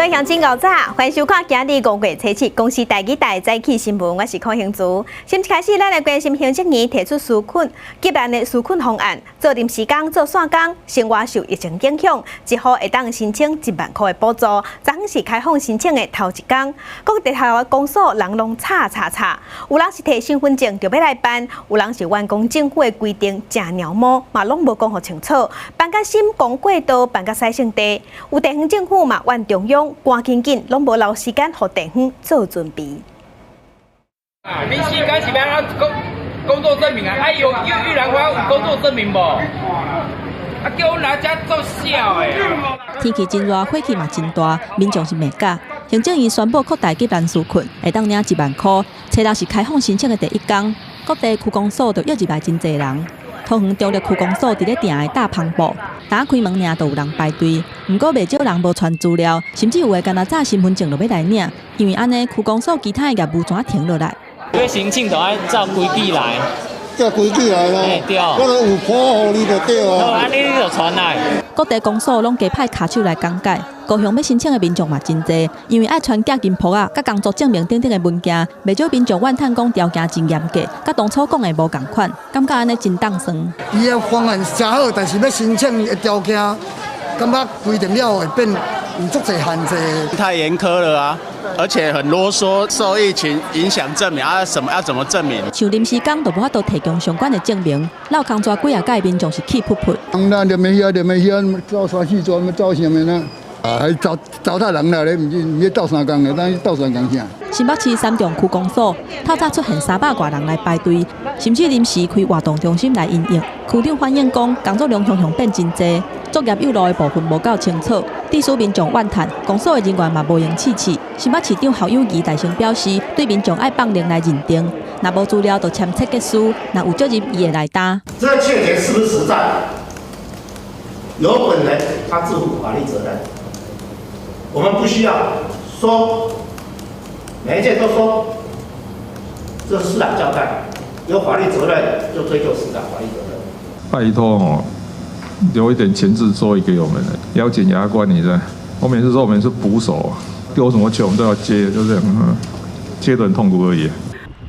位鄉親𠢕早，歡迎收看今日五月初七公視台語台早起新聞，我是柯興珠。先開始，咱來關心行政院提出紓困急難的紓困方案，做臨時工、做散工，生活受疫情影響，一戶會當申請1萬箍的補助。昨昏是開放申請的頭一工，各地頭的公所人攏吵吵吵，有人是提身份證就欲來辦，有人是怨講政府的規定誠貓毛，嘛攏無講予清楚，辦甲心講過度，辦甲洗聖地。有地方政府嘛怨中央，趕緊緊，攏無留時間予地方做準備。啊，你時間是欲按怎工作證明啊？啊，有玉蘭花有工作證明無？啊，叫阮來遮做痟的。天氣真熱，火氣嘛真大，民眾是罵甲。行政院宣布擴大急難紓困，會當領1萬箍。初六是開放申請的第一工，各地區公所就約入來真濟人。桃園中壢區公所佇咧埕的大篷布，打開門爾就有人排隊。毋過袂少人無傳資料，甚至有的干焦紮身份證就欲來領，因為按呢區公所其他的業務怎停落來？欲申請就愛照規矩來，照規矩來咯。對。我都有譜予你就對啊。好，按呢你就傳來。各地公所攏加派跤手來講解，高雄欲申請的民眾嘛真濟，因為愛傳寄金箔仔、佮工作證明等等的文件，袂少民眾怨嘆講條件真嚴格，佮當初講的無仝款，感覺按呢真凍酸。伊的方案誠好，但是欲申請的條件，感覺規定了會變有足濟限制。太嚴苛了啊！而且很囉嗦，受疫情影響證明啊，什麼要怎麼證明？像臨時工就無法度提供相關的證明，落工遮幾仔屆民眾是氣噗噗。咱連袂曉，連袂曉，鬥三四組，鬥啥物呢？啊，還糟糟蹋人啦！咧，毋是毋是鬥相共的，咱鬥相共啥？新北市三重區公所透早出現300外人來排隊，甚至臨時開活動中心來因應。區長反映講，工作量雄雄變真濟，作業有路的部分無夠清楚，致使民眾怨嘆，公所的人員嘛無閒試試。新北市長侯友宜大聲表示，對民眾愛放靈來認定，若無資料就簽切結書，若有責任伊會來擔。這個確切是不是實在？由本人他自負法律責任。我們不需要說，每一件都說，這是市長交代，有法律責任就追究市長法律責任。拜託哦，留一點前置作業給我們，咬緊牙關，你知道？我每次說我們是捕手，丟什麼球我們都要接，就這樣，接得很痛苦而已。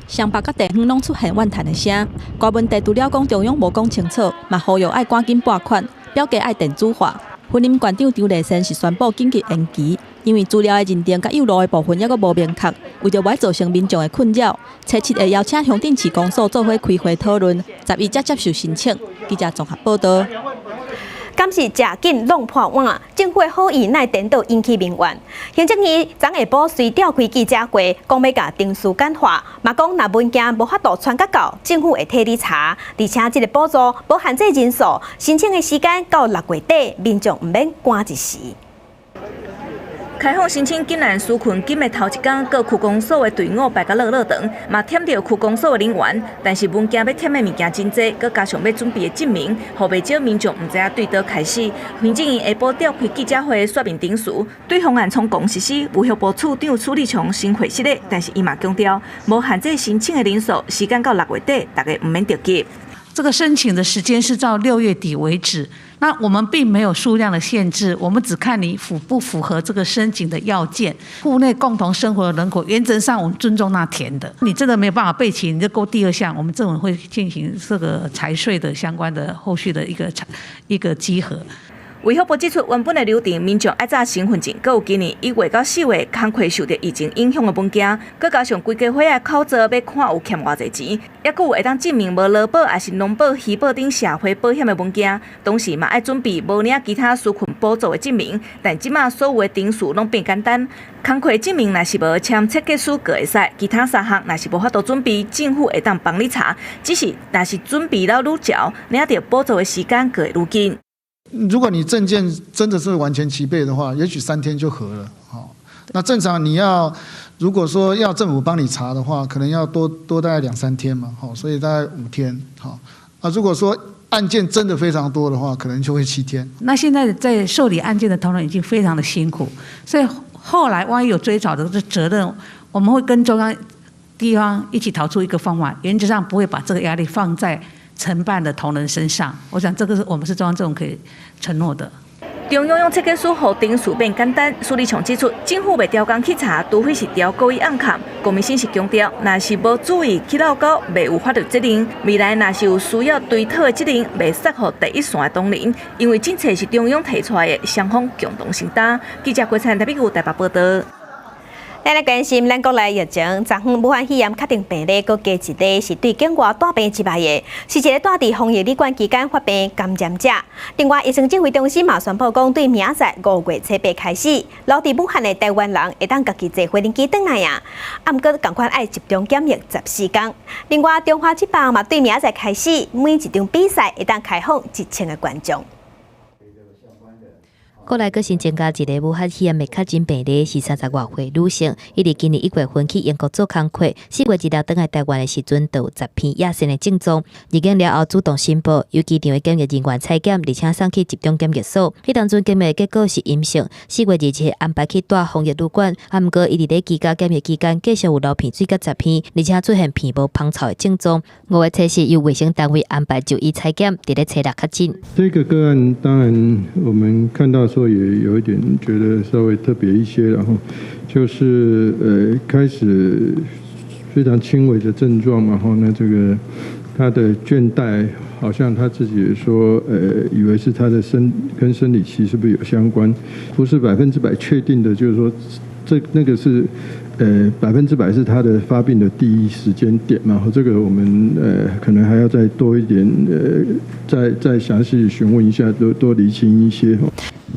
雙北佮地方攏出現怨嘆的聲，大問題除了講中央無講清楚，嘛呼籲愛趕緊撥款，表格愛電子化。雲林縣長張麗善是宣布緊急延期，因為資料的認定佮有路的部分猶閣無明確，為著袂造成民眾的困擾，初七會邀請鄉鎮市公所做伙開會討論，11才接受申請。記者綜合報道。敢是食緊弄破碗，政府的好意奈顛倒引起民怨。行政院昨下晡隨召開記者會，講欲共程序簡化，嘛講若文件無法度傳甲到，政府會替你查。而且這个補助無限制人數，申請的時間到六月底，民眾毋免趕一時。開放申請急難紓困金的頭一工，各區公所的隊伍排甲落落長，嘛忝著區公所的人員。但是文件欲添的物件真濟，閣加上欲準備的證明，予袂少民眾毋知影對佗開始。行政院下晡召開記者會說明程序，對方案從講實施，衛福部處長許立強先回釋咧，但是伊嘛強調，無限制申請的人數，時間到六月底，大家毋免著急。這個申請的時間是到六月底為止，那我們並沒有數量的限制，我們只看你符不符合這個申請的要件。戶內共同生活的人口，原則上我們尊重那填的。你真的沒有辦法備齊，你就勾第二項，我們政府會進行這個財稅的相關的後續的一個稽核。衛福部指出，原本的流程，民眾愛紮身份證，閣有今年1月到4月工課受著疫情影響的文件，閣加上規家伙的口座，欲看有欠偌濟錢，抑閣有會當證明無勞保，抑是農保、漁保等社會保險的文件，同時嘛愛準備無領其他紓困補助的證明。但這馬所有的程序攏變簡單，工課證明若是無簽切結書閣會使，其他三項若是無法度準備，政府會當幫你查。只是若是準備了愈遲，領著補助的時間閣會愈緊。如果你證件真的是完全齊備的話，也許3天就核了。好，那正常你要如果說要政府幫你查的話，可能要多多大概兩三天嘛。好，所以大概5天。好，啊，如果說案件真的非常多的話，可能就會7天。那現在在受理案件的同仁已經非常的辛苦，所以後來萬一有追討的這責任，我們會跟中央地方一起討出一個方法，原則上不會把這個壓力放在承辦的同仁身上，我想這個是我們是中央政府可以承諾的。中央用切結書予程序變簡單。蘇貞昌指出，政府袂刁工去查，除非是刁故意甕崁。郭美新是強調，若是無注意去落勾，袂有法律責任。未來若是有需要追討的責任，袂殺予第一線的同仁，因為政策是中央提出來的，雙方共同承擔。記者郭燦台北有台北報道。咱來關心咱國內疫情，昨昏武漢肺炎確診病例閣加一例，是對境外帶病入來的，是一个蹛佇防疫旅館期間發病感染者。另外，衛生指揮中心嘛宣布講，對明仔載5月初8開始，留佇武漢的台灣人會當家己坐飛行機轉來啊。啊，毋過仝款愛集中檢疫14工。另外，中華職棒嘛對明仔載開始，每一場比賽會當開放1000个觀眾。國內閣新增加一个武漢肺炎的確診病例，是30外歲女性，伊佇今年1月份去英國做工課，4月26轉來台灣的時陣，就有10天陽性的症狀。入境了後主動申報，由機場的檢疫人員採檢，而且送去集中檢疫所。彼當陣檢疫結果是陰性。4月27安排去蹛防疫旅館，啊，毋過伊佇咧居家檢疫期間繼續有流鼻水佮10天，而且出現鼻無芳臭的症狀。5月初四由衛生單位安排就醫採檢，佇咧初六確診。這個個案當然我們看到說也有一點覺得稍微特別一些，然後就是開始非常輕微的症狀嘛，然後呢這個他的倦怠，好像他自己也說，以為是他的跟生理期是不是有相關，不是100%確定的，就是說這那個是100%是他的發病的第一時間點嘛，這個我們可能還要再多一點再詳細詢問一下，多多釐清一些。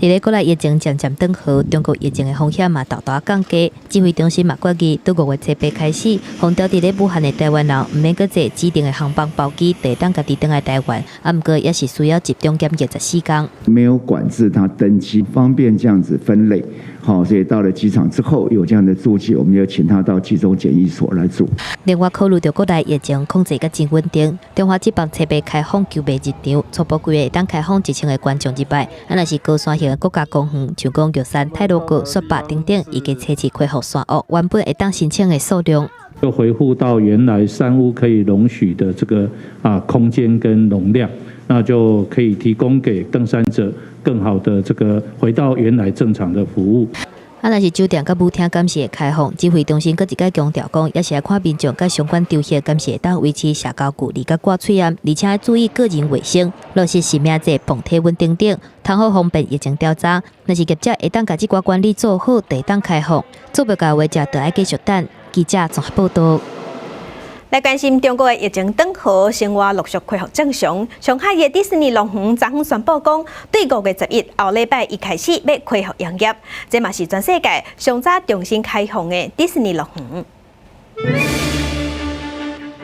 佇咧國內疫情漸漸轉好，中國疫情的風險嘛大大降低。指揮中心嘛決議，對5月初8開始，封佇咧武漢的台灣人，毋免閣坐指定的航班包機，就會當家己轉來台灣。啊，毋過也是需要集中檢疫14工。沒有管制他登機，方便這樣子分類。好，所以到了機場之後有這樣的注記，我們就請他到集中檢疫所來住。另外，考慮著國內疫情控制閣真穩定，中華職棒初八開放球迷入場，初步規劃會當開放1000个觀眾入來。啊，若是高山型的國家公園，像講玉山、太魯閣、雪霸等等，預計初七恢復山屋原本會當申請的數量。就恢復到原來山屋可以容許的這個空間跟容量，那就可以提供給登山者更好的這個回到原來正常的服務。啊，若是酒店佮舞廳敢是會開放，指揮中心閣一擺強調講，也是愛看民眾佮相關場合，敢是會當維持社交距離佮掛喙罨，而且愛注意個人衛生，落實實名制、磅體溫等等，通好方便疫情調查。若是業者會當共這寡管理做好，就會當開放；做袂到的話，就愛繼續等。記者綜合報道。來關心中國的疫情轉好，生活陸續恢復正常。上海的迪士尼樂園昨昏宣布講，對5月11後禮拜一開始欲恢復營業，這嘛是全世界上早重新開放的迪士尼樂園。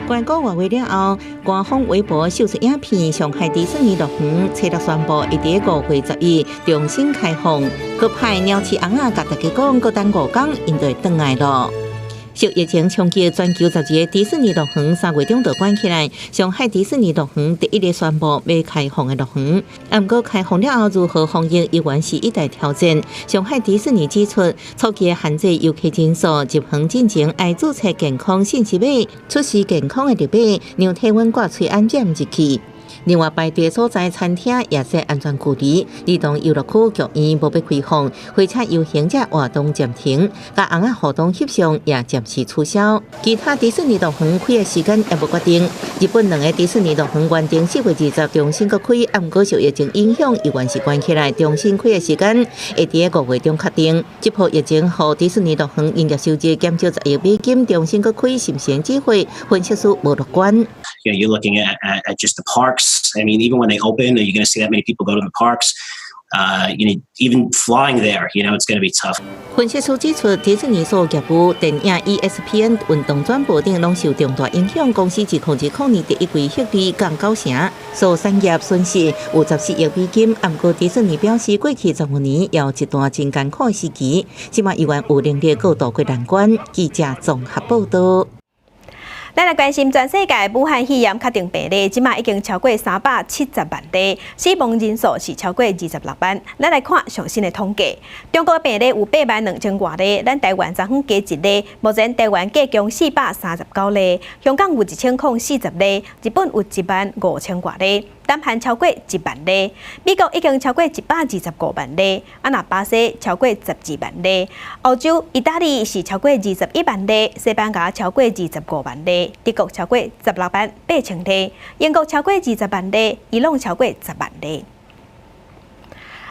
關過外圍了後，官方微博秀出影片，上海迪士尼樂園初六宣布，會佇5月11重新開放。閣派鳥鼠尪仔共大家講，閣等5工，𪜶就會轉來囉。受疫情衝擊，全球12个迪士尼樂園3月中就關起來。上海迪士尼樂園第一个宣布欲開放的樂園，毋過開放了後如何防疫，依然是一大挑戰。上海迪士尼指出，初期的限制遊客人數，入園進前愛註冊健康信息碼，出示健康的綠碼，量體溫、掛喙罨才入去。另外，排隊所在餐廳也設安全距離，兒童遊樂區劇院無欲開放，火車遊行這活動暫停，共尪仔活動翕相也暫時取消。其他迪士尼樂園開的時間猶無決定。日本兩个迪士尼樂園原定4月20重新閣開，毋過受疫情影響，猶原是關起來。重新開的時間會佇5月中確定。這波疫情予迪士尼樂園營業收入減少10億美金，重新閣開是毋是機會？分析師無樂觀。 You're looking at just the parks. I mean, even when they open, are you going to see that many people go to the parks? Even flying there, it's going to be tough. 分析師指出，迪士尼所有業務、電影、ESPN、運動轉播等攏受重大影響。公司2020年第一季獲利降9成，所有產業損失有14億美金。毋過迪士尼表示，過去15年猶一段真艱苦的時期，這馬猶原有能力閣渡過難關。記者綜合報道。咱來關心全世界武漢肺炎確診病例，這馬已經超過370萬例，死亡人數是超過26萬。咱來看上新的統計，中國病例有8萬2千外例，咱台灣昨昏加一例，目前台灣計共439例，香港有1040例，日本有1萬5千外例。南韓超過1萬例，美國已經超過125萬例，啊若巴西超過12萬例，歐洲、意大利是超過21萬例，西班牙超過25萬例，德國超過16萬8千例，英國超過20萬例，伊朗超過10萬例。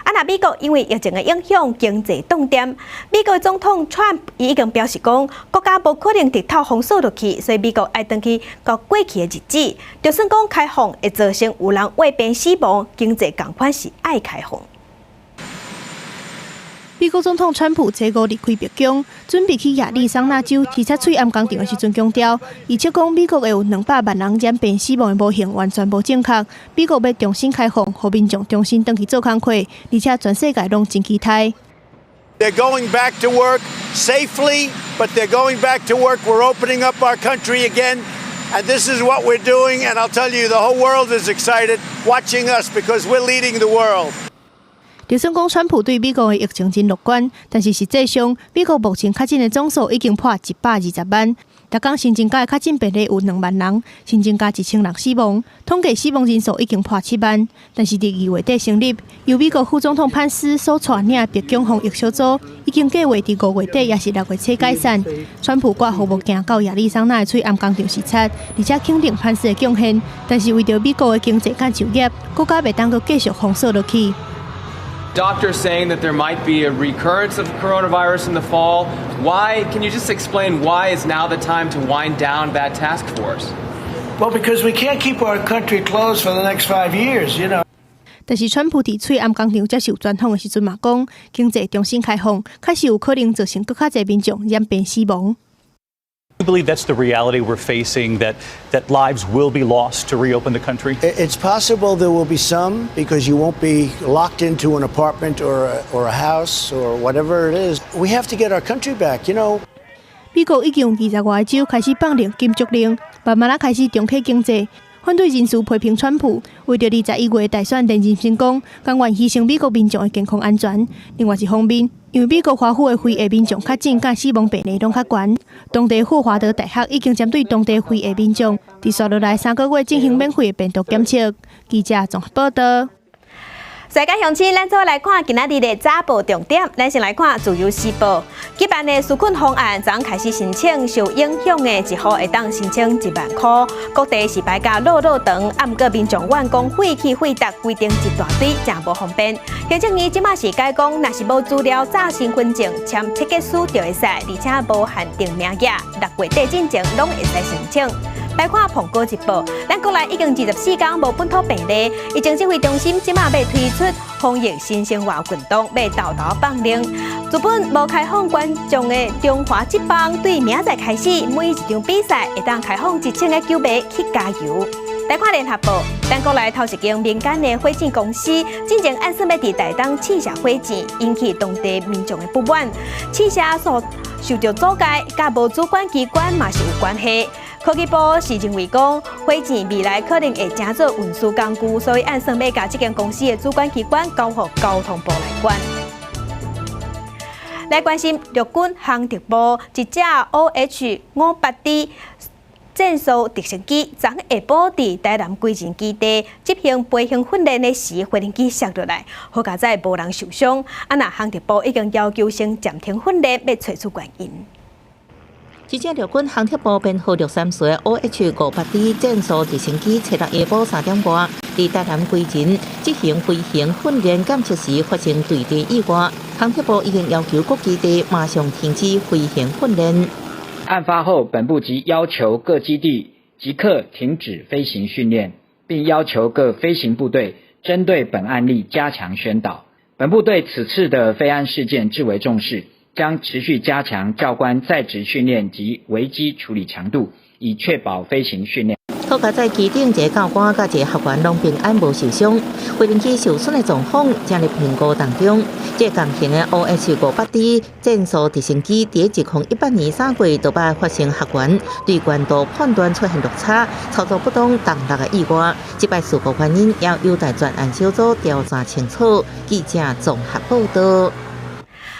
啊，若美國因為疫情的影響，經濟凍定。美國總統川普已經表示講，國家無可能直頭封鎖落去，所以美國愛轉去到過去的日子。就算講開放會造成有人患病死亡，經濟仝款是愛開放。美國總統川普這五離開白宮，準備去亞利桑那州視察喙罨工廠的時陣強調，伊測講美國會有200萬人染病死亡的模型完全無正確。美國欲重新開放，予民眾重新轉去做工課，而且全世界攏真期待。 They're going back to work safely, but they're going back to work. We're opening up our country again, and this is what we're doing. And I'll tell you, the whole world is excited watching us because we're leading the world. 就算講川普對美國的疫情真樂觀，但是實際上，美國目前確診的總數已經破120萬。逐工新增加的確診病例有2萬人，新增加1000人死亡，統計死亡人數已經破7萬。但是佇2月底成立，由美國副總統潘斯所帶領的白宮防疫小組，已經計劃佇5月底抑是6月初解散。川普掛護目鏡到亞利桑那的喙罨工廠視察，而且肯定潘斯的貢獻。但是為著美國的經濟佮就業，國家袂當閣繼續封鎖落去。 Doctors saying that there might be a recurrence of coronavirus in the fall. Why? Can you just explain why is now the time to wind down that task force? Well, because we can't keep our country closed for the next 5 years. 但是川普佇喙罨工廠接受專訪的時陣嘛講，經濟重新開放，確實有可能造成閣較濟民眾染病死亡。 You believe that's the reality we're facing, that lives will be lost to reopen the country? It's possible there will be some because you won't be locked into an apartment or a house or whatever it is. We have to get our country back. 美國已經有20外個州開始放令禁足令，慢慢仔開始重啟經濟。反對人士批評川普為著21月大選連任成功，甘願犧牲美國民眾的健康安全。另外一方面，因為美國華府的非裔民眾確診佮死亡病例攏較懸，當地霍華德大學已經針對當地非裔民眾，佇紲落來3個月進行免費的病毒檢測。記者綜合報道。世界鄉親，咱做來看今仔日的早報重點。咱先來看《自由時報》舉辦的紓困方案，昨開始申請，受影響的一戶會當申請1萬箍。各地是排甲落落長，啊，毋過民眾怨講廢氣廢毒規定一大堆，誠無方便。行政院這馬是改講，若是無資料查身份證，簽切結書就會使，而且無限定名額，6月底進前攏會使申請。來看《蘋果日報》，咱國內已經24工無本土病例，疫情指揮中心這馬欲推出防疫新生活運動，欲沓沓放令。日本無開放觀眾的中華職棒，對明仔載開始，每一場比賽會當開放1000個球迷去加油。來看聯合報，咱國內頭一間民間的火箭公司，進前按算欲佇台東試射火箭，引起當地民眾的不滿。試射所受著阻礙，佮無主管機關嘛是有關係。科技部是認為講，火箭未來可能會成做運輸工具，所以按算欲共這間公司的主管機關交予交通部來管。來關心陸軍航特部一架 OH-58D 戰術直升機，昨下晡佇台南歸仁基地執行飛行訓練的時，飛行機摔落來，好佳哉無人受傷。啊，若航特部已經要求先暫停訓練，欲揣出原因。這架陸軍航特部編號634 OH-58D 戰術直升機，七日下晡3點外，佇台南歸仁執行飛行訓練檢測時發生墜地意外。航特部已經要求各基地馬上停止飛行訓練。案發後，本部即要求各基地即刻停止飛行訓練，並要求各飛行部隊針對本案例加強宣導。本部對此次的飛安事件至為重視，將持續加強教官在職訓練及危機處理強度，以確保飛行訓練。好佳哉機頂一个教官佮一个學員攏平安無受傷，飛行機受損的狀況正佇評估當中。這共型的 OH-58D 戰術直升機，佇2018年3月就捌發生學員對高度判斷出現落差、操作不當墮落的意外。這擺事故原因也有待專案小組調查清楚。記者綜合報道。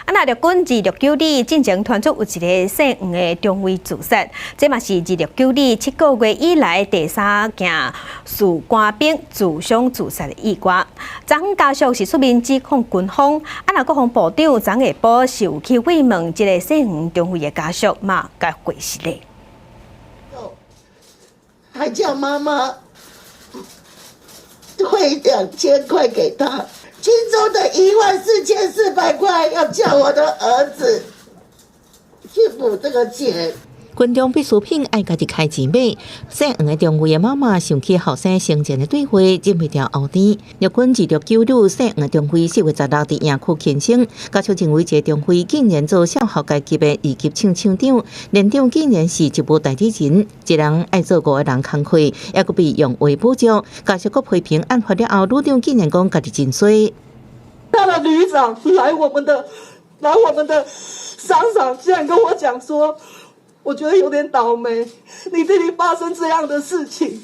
啊，若陸軍二六九旅進前傳出有一个姓黃的中尉自殺，這嘛是二六九旅7個月以來第三件士官兵自傷自殺的意外。昨昏家屬是出面指控軍方，啊，若國防部長昨下晡是有去慰問這个姓黃中尉的家屬，嘛共證實咧。還叫媽媽匯2000塊給他。軍中的14,400塊，要叫我的兒子去補這個錢。軍中必需品愛家己開錢買，姓黃的中尉的媽媽想起後生生前的對話，忍袂牢哭啼。陸軍二六九旅姓黃的中尉4月16佇營區輕生，家屬認為這個中尉竟然做少校階級的二級廠廠長，連長竟然是職務代理人，一人愛做五个人工課，猶閣被用話侮辱。家屬閣批評案發了後，旅長竟然講家己真衰。他的旅長來我們的商場，竟然跟我講說，我覺得有點倒霉，你弟弟發生這樣的事情，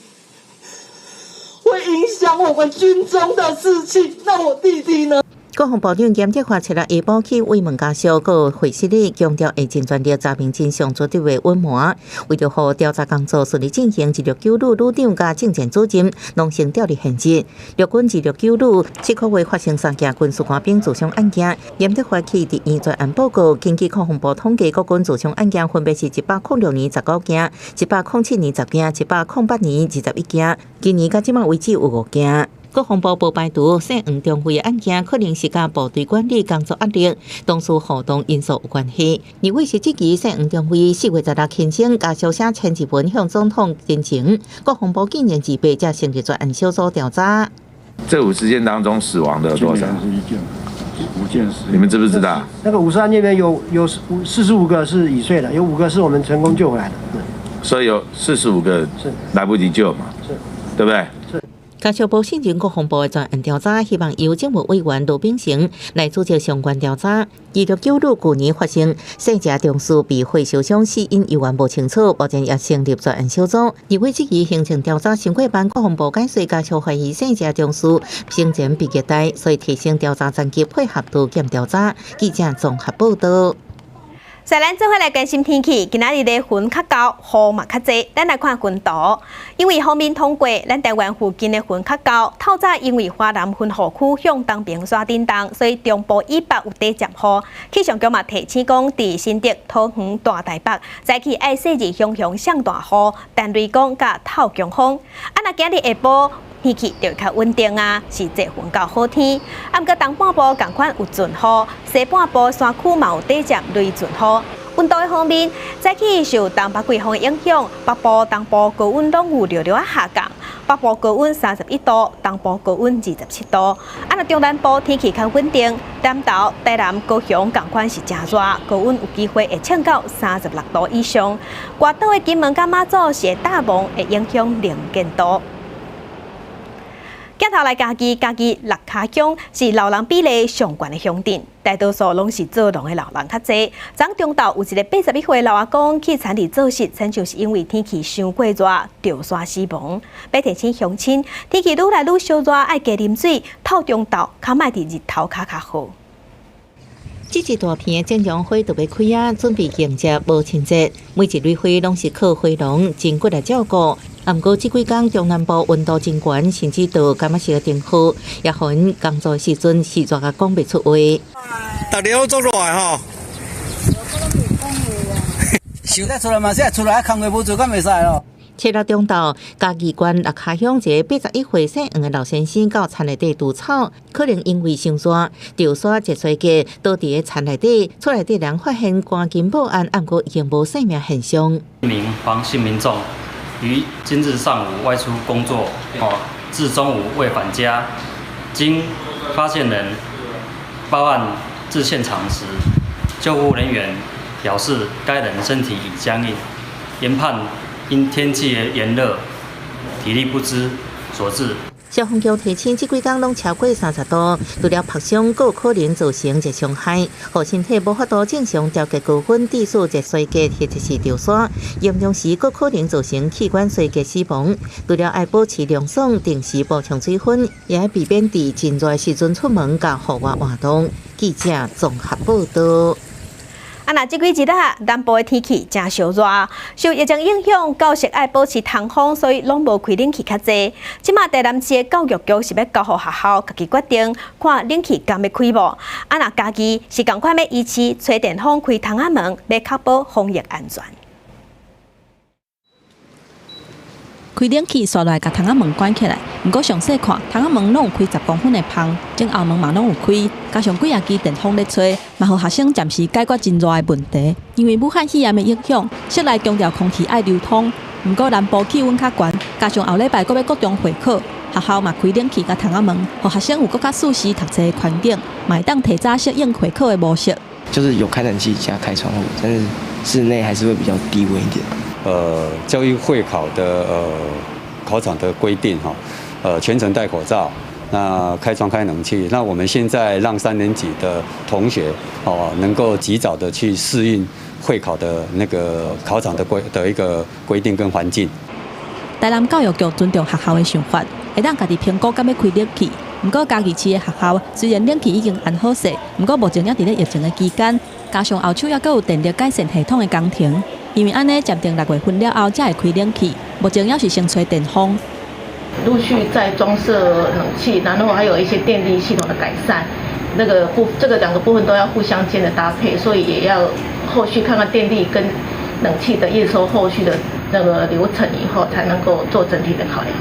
會影響我們軍中的士氣。那我弟弟呢？國防部長嚴德發七日下晡去慰問家屬，閣會室裡強調會盡全力查明真相，絕對袂隱瞞。為著予調查工作順利進行，二六九旅旅長佮政戰主任攏先調離現職。陸軍二六九旅7個月發生三件軍事官兵自傷案件，嚴德發去佇院專案報告，根據國防部統計，國軍自傷案件分別是106年19件、107年10件、108年21件，今年到這馬為止有五件。國防部無排除姓黃中尉的案件可能是佮部隊管理工作壓力、同事互動因素有關係。立委是質疑姓黃中尉4月16輕生，家屬寫千字文向總統陳情，國防部竟然自備才成立專案小組調查。這50件當中死亡的有多少？是一件，五件事。你們知不知道？那個50案裡面有45個是已遂的，有五個是我們成功救回來的。所以有四十五個是來不及救嘛？是，對不對？是。家屬無信任國防部的專案調查，希望由政務委員羅秉成來主持相關調查。二六九旅舊年發生細隻中士被火燒傷，死因猶原無清楚，目前也成立專案小組。立委質疑行程調查傷過慢，國防部解釋家屬懷疑細隻中士生前被虐待，所以提升調查層級配合多檢調查。記者綜合報道。在咱做伙來關心天氣，今仔日的雲較厚，雨嘛較濟。咱來看雲圖，因為鋒面通過，咱台灣附近的雲較厚。透早因為華南雲雨區向東邊徙振動，所以中部以北有短暫雨。氣象局嘛提醒講，佇新竹、桃園、大台北，早起愛細緻雄雄上大雨，陳雷光佮透強風。啊，若今日下晡天氣就較穩定啊，是濟雲到好天。啊，毋過東半部仝款有陣雨，西半部山區嘛有短暫雷陣雨。溫度的方面，早起受東北季風影響，北部、東部高溫攏有略略仔下降。北部高溫31度，東部高溫27度。啊，若中南部天氣較穩定，南投、台南、高雄仝款是誠熱，高溫有機會會衝到36度以上。外島的金門佮馬祖是會大霧，會影響能見度。鏡頭來嘉義，嘉義六跤鄉是老人比例上懸的鄉鎮，大多數攏是做農的老人較濟。昨中晝有一个81歲老阿公去田裡做穡，親像是因為天氣傷過熱，著沙死亡。欲提醒鄉親，天氣愈來愈燒熱，愛加啉水，透中晝較莫佇日頭跤較好。這一大片的剪楊花就欲開啊，準備迎接母親節。每一蕊花攏是靠花農真骨力照顧。啊，毋過這幾工中南部溫度真懸，甚至到感覺是個頂雨，也予𪜶工作時陣是熱甲講袂出話。逐日攏足熱的吼。想得出來嘛，是出來工課無做，敢袂使咯。七日中晝，嘉義縣六跤鄉一个81歲姓黃的老先生到田內底除草，可能因為傷熱，著沙一衰竭，倒佇咧田內底，厝內底人發現，趕緊報案，毋過已經無生命現象。一名黃姓民眾於今日上午外出工作，至中午未返家，經發現人報案至現場時，救護人員表示該人身體已僵硬，研判因天氣炎熱、體力不支所致。消防局提醒，這幾工攏超過30度，除了曝傷，閣有可能造成熱傷害，予身體無法度正常調節高溫，致使熱衰竭或者是著痧，嚴重時閣可能造成器官衰竭死亡。除了愛保持涼爽，定時補充水分，也愛避免佇真熱時陣出門佮戶外活動。記者綜合報道。啊，若這幾日啊，南部的天氣誠燒熱，受疫情影響，教室愛保持通風，所以攏無開冷氣較濟。這馬台南市的教育局是欲交予學校家己決定，看冷氣敢欲開無。啊，若家己是仝款欲維持吹電風、開窗仔門，欲確保防疫安全。開冷氣，紲來共窗仔門關起來。毋過詳細看，窗仔門攏有開10公分的縫，前後門嘛攏有開，加上幾仔支電風咧吹，嘛予學生暫時解決真熱的問題。因為武漢肺炎的影響，室內強調空氣愛流通。毋過南部氣溫較懸，加上後禮拜閣欲國中會考，學校嘛開冷氣佮窗仔門，予學生有閣較舒適讀冊的環境，嘛會當提早適應會考的模式。就是有開冷氣加開窗戶，但是室內還是會比較低溫一點。教育會考的考場的規定哈，全程戴口罩，那開窗開冷氣。那我們現在讓三年級的同學哦，能夠及早的去適應會考的那個考場的規的一個規定跟環境。台南教育局尊重學校的想法，會當家己評估敢欲開冷氣。毋過嘉義市的學校雖然冷氣已經安好勢，毋過目前猶佇咧疫情的期間，加上後手猶閣有電力改善系統的工程。因為按呢暫定6月份了後才會開冷氣，目前猶是先吹電風。陸續在裝設冷氣，然後還有一些電力系統的改善，那個部這個兩個部分都要互相間的搭配，所以也要後續看看電力跟冷氣的驗收後續的那個流程以後，才能夠做整體的考量。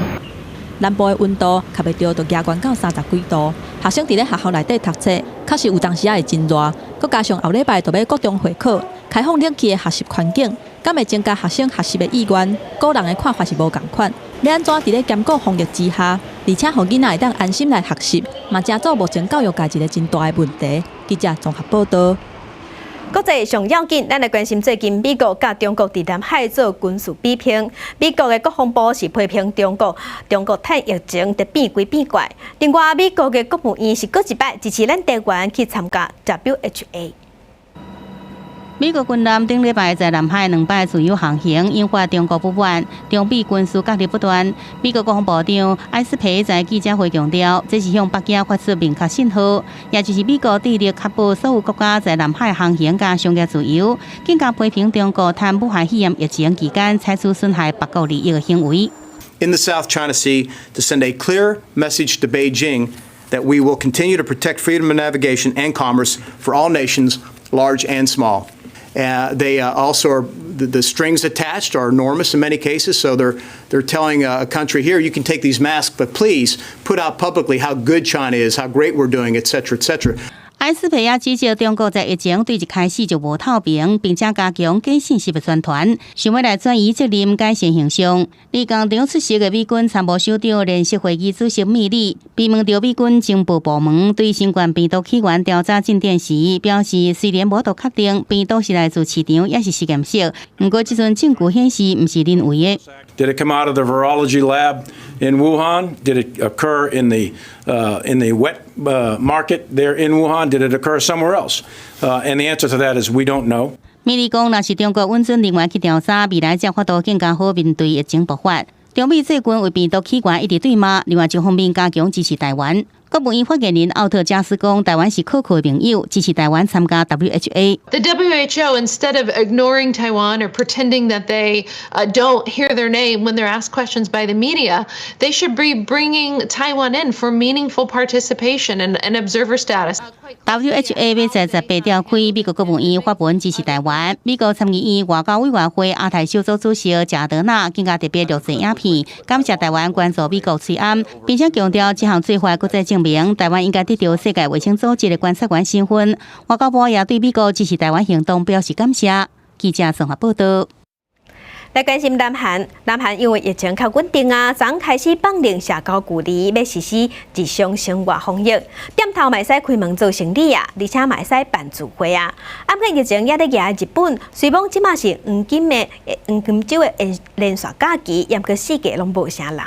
南部的溫度較袂著就加懸到30幾度，學生佇咧學校內底讀冊，確實有當時仔會真熱，閣加上後禮拜就欲國中會考，開放冷氣的學習環境，敢會增加學生學習的意願？個人的看法是無仝款。欲按怎佇咧兼顧防疫之下，而且予囡仔會當安心來學習，嘛成做目前教育界一個真大的問題。記者綜合報道。國際上要緊，咱來關心最近美國佮中國佇南海做軍事比拼。美國的國防部是批評中國，中國趁疫情佇變鬼變怪。另外，美國的國務院是閣一擺支持咱台灣去參加 WHA。美國軍艦頂禮拜在南海兩擺自由航行，引發中國不滿，中美軍事角力不斷。美國國防部長埃斯珀在記者會強調，這是向北京發出明確信號，也就是美國致力確保所有國家在南海航行佮商業自由，更加批評中國趁武漢肺炎疫情期間採取損害別國利益的行為。 In the South China Sea, to send a clear message to Beijing that we will continue to protect freedom of navigation and commerce for all nations, large and small. They also are the strings attached are enormous in many cases. So they're telling a country here, you can take these masks, but please put out publicly how good China is, how great we're doing, et cetera, et cetera. 埃斯珀也指責中國在疫情對一開始就無透明，並且加強假信息的宣傳，想欲來轉移責任、改善形象。佇共場出席的美軍參謀首長聯席會議主席米利，被問著美軍情報部門對新冠病毒起源調查進展時，表示雖然無法度確定病毒是來自市場抑是實驗室，毋過這陣證據顯示毋是人為的。 Did it come out of the virology lab in Wuhan? Did it occur in the wet market there in Wuhan? Did it occur somewhere else? And the answer to that is we don't know. 米利講，若是中國允准人員去調查，未來才有法度更加好面對疫情爆發。中美最近為病毒起源一直對罵，另外一方面加強支持台灣。國務院發言人奧特加斯講，台灣是可靠的盟友，支持台灣參加 WHA。 The WHO, instead of ignoring Taiwan or pretending that they don't hear their name when they're asked questions by the media, they should be bringing Taiwan in for meaningful participation and observer status. WHA 欲在18召開，美國國務院發文支持台灣。美國參議院外交委員會亞太小組主席賈德納更加特別錄製影片，感謝台灣關注美國喙罨，並且強調這項做法閣再證明台灣應該得著世界衛生組織的觀察員身份。外交部也對美國支持台灣行動表示感謝。記者綜合報道。來關心南韓，南韓因為疫情較穩定啊，昨開始放寬社交距離，欲實施日常生活防疫。店頭嘛會使開門做生理啊，而且嘛會使辦聚會啊。啊，毋過疫情猶咧嚴日本，雖罔這馬是黃金週的連續假期，猶閣四界攏無啥人。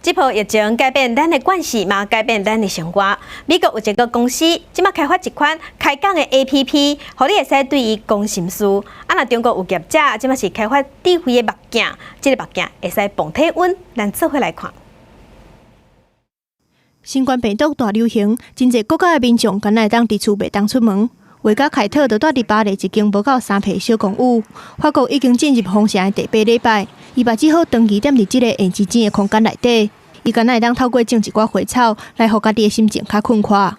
這波疫情改變咱的慣勢，嘛改變咱的生活。美國有一個公司，這馬開發一款開講的 APP，予你會使對伊講心事。啊，若中國有業者，這馬是開發智慧的目鏡，這個目鏡會使磅體溫，咱做伙來看。新冠病毒大流行，真濟國家的民眾敢若會當佇厝袂當出門。畫家凱特就蹛佇巴黎一間無夠3坪小公寓，法國已經進入封城的第八禮拜，伊嘛只好長期踮佇這個閒錢錢的空間內底。伊敢若會當透過種一寡花草來予家己的心情較睏快。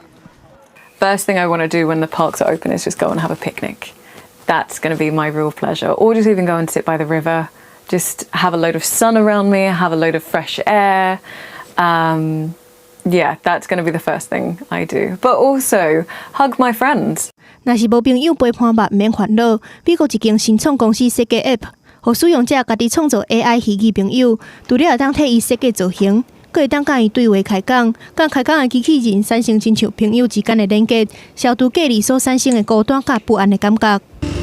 First thing I want to do when the parks are open is just go and have a picnic. That's going to be my real pleasure. Or just even go and sit by the river, just have a load of sun around me, have a load of fresh air. Yeah, that's going to be the first thing I do. But also hug my friends. 若是無朋友陪伴嘛，毋免煩惱。美國一間新創公司設計 App，予使用者家己創造 AI 虛擬朋友，除了會當替伊設計造型，閣會當佮伊對話開講，佮開講的機器人產生親像朋友之間的連結，消除隔離所產生的孤單佮不安的感覺。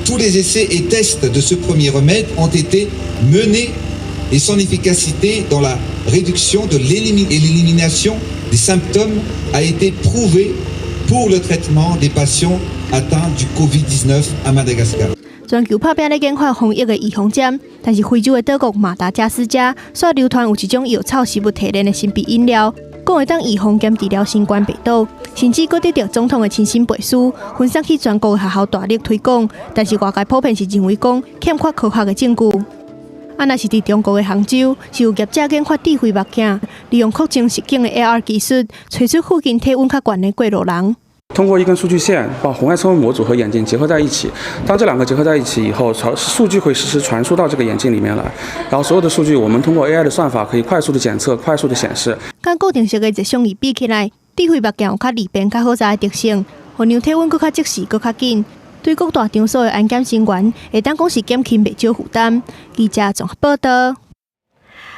Tous les essais et tests de ce premier remède ont été menés et son efficacité dans la réduction de l'élimination des symptômes a été prouvée pour le traitement des patients atteints du Covid-19 à Madagascar. 全球拍拚咧研發防疫的預防針，但是非洲的島國馬達加斯加煞流傳有一種藥草食物提煉的神秘飲料，講會當預防兼治療新冠病毒，甚至閣得著總統的親信背書，分送去全國學校大力推廣。但是外界普遍是認為講欠缺科學的證據。啊，若是佇中國的杭州，是有業者研發智慧目鏡，利用擴增實境的 AR 技術，揣出附近體溫較懸的過路人。通過一根數據線，把紅外測溫模組和眼鏡結合在一起。當這兩個結合在一起以後，傳數據會實時傳輸到這個眼鏡裡面來。然後所有的數據，我們通過 AI 的算法，可以快速的檢測、快速的顯示。佮固定式的熱像儀比起來，智慧目鏡有較利便、較好查的特性，予量體溫閣較即時、閣較緊。對各大場所的安檢人員，會當講是減輕袂少負擔。記者綜合報道。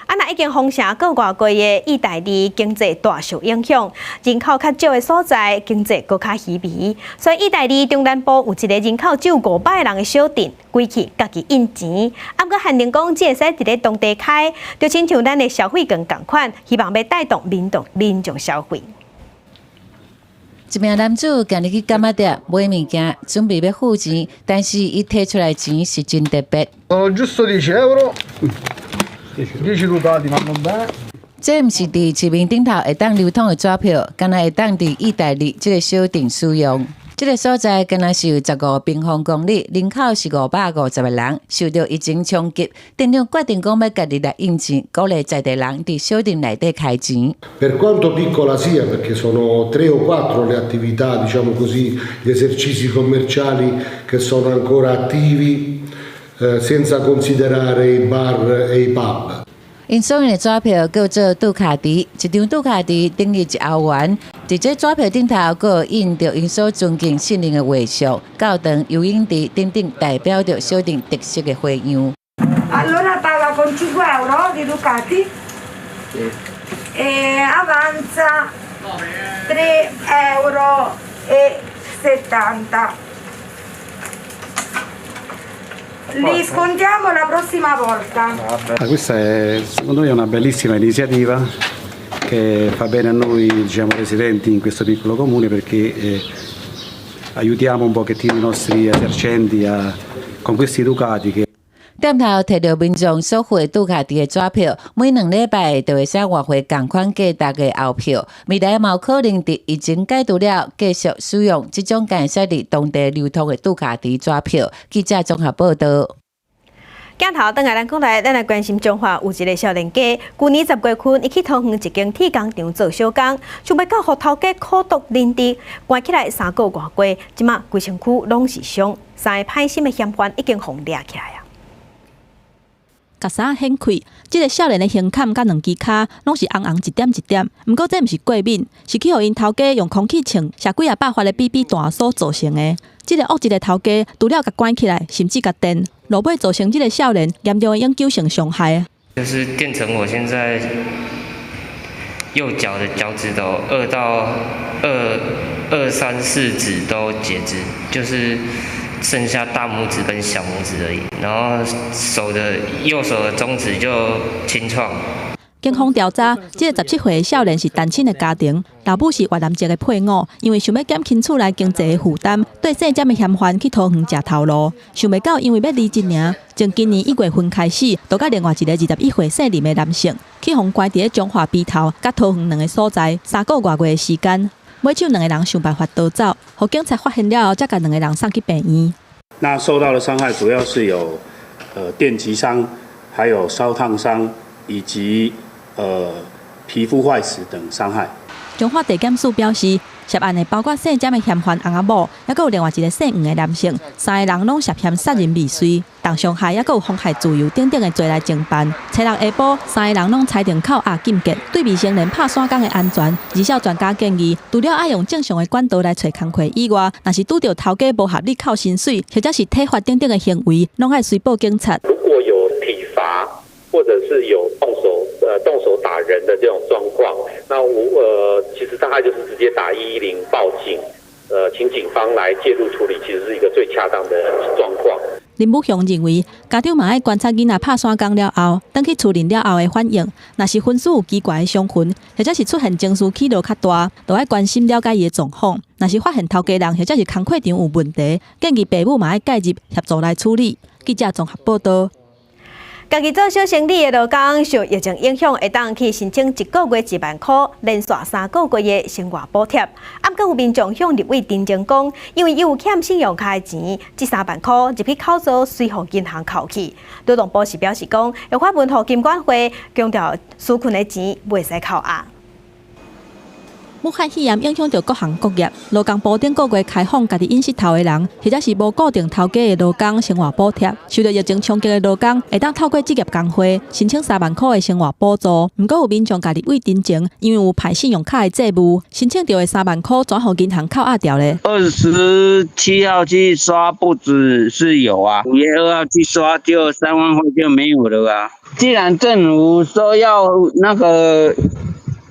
啊，若已經封城閣外月的意大利經濟大受影響，人口較少的所在經濟閣較稀微，所以意大利中南部有一个人口只有500人的小鎮，機器家己印錢，啊，毋過限定講只會使佇咧當地開，就親像咱的消費券仝款，希望欲帶動民眾消費。一名男子今日去柑仔店買物件，準備欲付錢，但是伊提出來錢是真特別。 Oh, giusto 10 euro. 10 ducati vanno bene。這毋是佇市面頂頭會當流通的紙票，干焦會當佇意大利這个小鎮使用。這个所在干焦是有15平方公里，人口是550個人，受著疫情衝擊，鎮長決定講欲家己來印錢，鼓勵在地人佇小鎮內底開錢。 Per quanto piccola sia, perché sono tre o quattro le attività, diciamo così, gli esercizi commerciali che sono ancora attivi, senza considerare i bar e i pub. 𪜶所用的紙票叫做杜卡迪，一張杜卡迪等於1歐元。佇這紙票頂頭，閣有印著𪜶所尊敬聖人的畫像、教堂、游泳池等等，代表著小鎮特色的花樣。 Allora paga con 5 euro di ducati e avanza 3 euro e 70. Li scontiamo la prossima volta. Questa è, secondo me, una bellissima iniziativa che fa bene a noi, diciamo, residenti in questo piccolo comune perché aiutiamo un pochettino i nostri esercenti con questi ducati che 店頭提著民眾所付的杜卡迪的紙票，每2禮拜就會使換回仝款價值的歐票。未來嘛有可能佇疫情解除了，繼續使用這種會使佇當地流通的杜卡迪紙票。記者綜合報道。鏡頭轉來，咱講來，咱來關心彰化有一个少年家，舊年10月份，伊去桃園一間鐵工廠做小工，想袂到予頭家苦毒淋治，關起來3個外月，這馬規身軀攏是傷，三个歹心的嫌犯已經予掠起來啊！共衫掀開，這个少年的胸坎佮兩支跤攏是紅紅一點一點。毋過這毋是過敏，是去予𪜶頭家用空氣槍射幾仔百發的 BB 彈所造成的。這个惡質的頭家除了共關起來，甚至共電，落尾造成這个少年嚴重的永久性傷害。就是電成我現在右腳的腳趾頭二到二二三四指都截肢，就是剩下大拇指跟小拇指而已。然後手的右手的中指就清創。警方調查，這个17歲的少年是單親的家庭，老母是越南籍的配偶，因為想欲減輕厝內經濟的負擔，對姓詹的嫌犯去桃園食頭路，想袂到因為欲離職爾，從今年1月份開始，就佮另外一个21歲姓林的男性，去予關佇咧彰化埤頭佮桃園兩个所在3個外月的時間，尾手兩个人想辦法逃走，予警察發現了後，才共兩个人送去病院。那受到的傷害主要是有，電擊傷，還有燒燙傷，以及皮膚壞死等傷害。彰化地檢署表示，涉案的包括姓詹的嫌犯翁仔某，抑閣有另外一个姓黃的男性，三个人攏涉嫌殺人未遂、重傷害，抑閣有妨害自由等等的罪來偵辦。初六下晡，三个人攏裁定扣押禁見。對未成年拍散工的安全，兒少專家建議，除了愛用正常的管道來揣工課以外，若是拄著頭家無合理扣薪水，或者是體罰等等的行為，攏愛隨報警察。如果有體罰，或者是有動手打人的這種狀況，那我其實大概就是直接打110報警，請警方來介入處理，其實是一個最恰當的狀況。林武雄認為，家長嘛愛觀察囡仔拍散工了後，轉去厝裡了後的反應，若是昏死有奇怪的傷痕，或者是出現情緒起落較大，就愛關心了解伊的狀況。若是發現頭家人或者是工課場有問題，建議爸母嘛愛介入協助來處理。記者綜合報道。家己做小生意的勞工受疫情影響，會當去申請一個月1萬箍，連續3個月的生活補貼。啊，毋過有民眾向立委陳情講，因為伊有欠信用卡的錢，這3萬箍入去口座隨予銀行扣去。勞動部是表示講，會發文予金管會，強調紓困的錢袂使扣押。武漢肺炎影響著各行各業，勞工部頂個月開放家己湧膝頭的人，或者是無固定頭家的勞工生活補貼。受著疫情衝擊的勞工，會當透過職業工會申請3萬箍的生活補助。毋過有民眾共立委陳情，因為有派信用卡的債務，申請著的3萬箍轉予銀行扣押掉咧。 27號去刷不止是有啊，5月2號去刷就3萬塊就沒有了啊。既然政府說要那個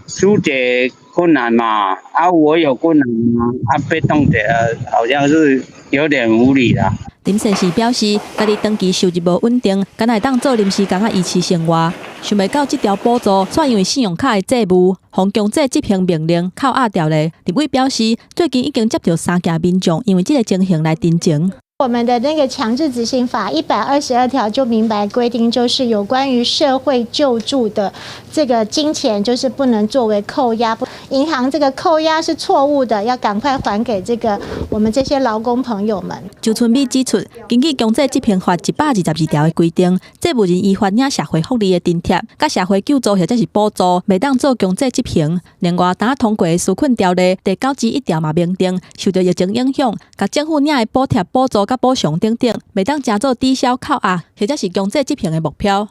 紓解困難嘛，啊，我有困難嘛，啊，被凍結，好像是有點無理啦。林先生表示，家己長期收入無穩定，敢若會當做臨時工仔維持生活。想袂到這條補助，煞因為信用卡的債務，予強制執行命令扣押掉咧。立委表示，最近已經接著三件民眾因為這个情形來陳情。我們的那個強制執行法122條就明白規定，就是有關於社會救助的這個金錢，就是不能作為扣押。銀行這個扣押是錯誤的，要趕快還給這個我們這些勞工朋友們。周春美指出，根據強制執行法122條的規定，債務人依法領社會福利的津貼、佮社會救助或者是補助，袂當做強制執行。另外，拄仔通過的紓困條例第91條嘛明定，受著疫情影響，共政府領的補貼、補助佮補償等等，袂當成做抵銷扣押或者是強制執行的目標。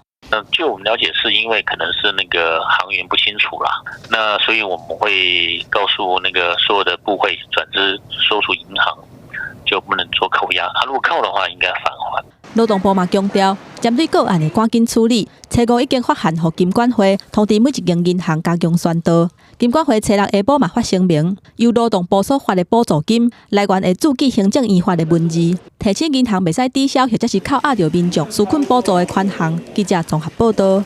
據我們了解，是因為可能是那個行員不清楚啦，那所以我們會告訴那個所有的部會轉至所屬銀行，就不能做扣押。啊，如果扣的話，應該返還。勞動部嘛強調，針對個案會趕緊處理。初五已經發函予金管會，通知每一間銀行加強宣導。金管會初六下晡嘛發聲明，由勞動部所發的補助金來源會註記行政院發的文字，提醒銀行袂使抵銷或者是扣押著民眾紓困補助的款項。記者綜合報導。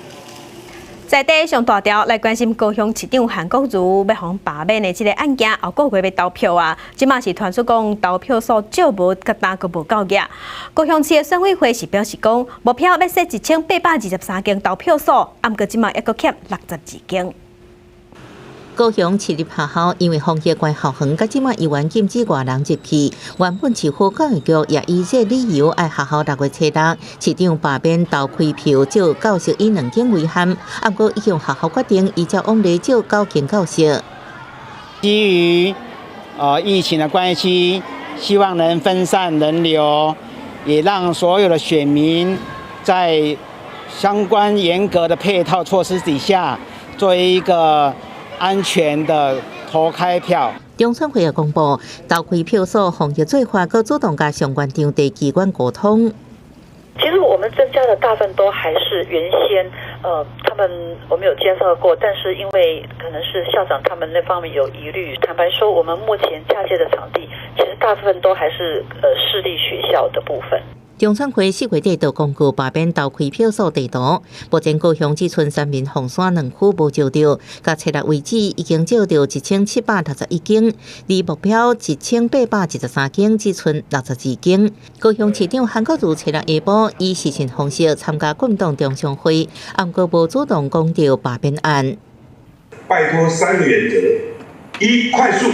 在地上大條來關心高雄市長韓國瑜欲予罷免的這个案件，後個月欲投票啊，這馬是傳出講投票所借物佮擔閣無夠額。高雄市的選委會是表示講，目標欲設1823間投票所，毋過這馬猶閣欠62間。高雄市立學校因為防疫關校園，佮這馬猶原禁止外人入去。原本市府教育局也以這個理由，愛學校6月初六市長罷免投開票，借教室以2間為限。毋過已經學校決定依照往例借9間教室。基於疫情的關係，希望能分散人流，也讓所有的選民在相關嚴格的配套措施底下，做一個安全的投開票。中選會也公布，投開票所防疫做法，閣主動佮相關場地機關溝通。其實我們增加的大部分都還是原先，他們我們有介紹過，但是因為可能是校長他們那方面有疑慮。坦白說，我們目前架設的場地，其實大部分都還是市立學校的部分。中選會4月底就公告罷免投開票所地圖。目前高雄只賰三民、鳳山兩區無招著，到七日為止已經招著1761間，離目標1813間只賰62間。高雄市長韓國瑜七日下晡以視訊方式參加國民黨中常會，毋過無主動講著罷免案。拜託三個原則：一、快速；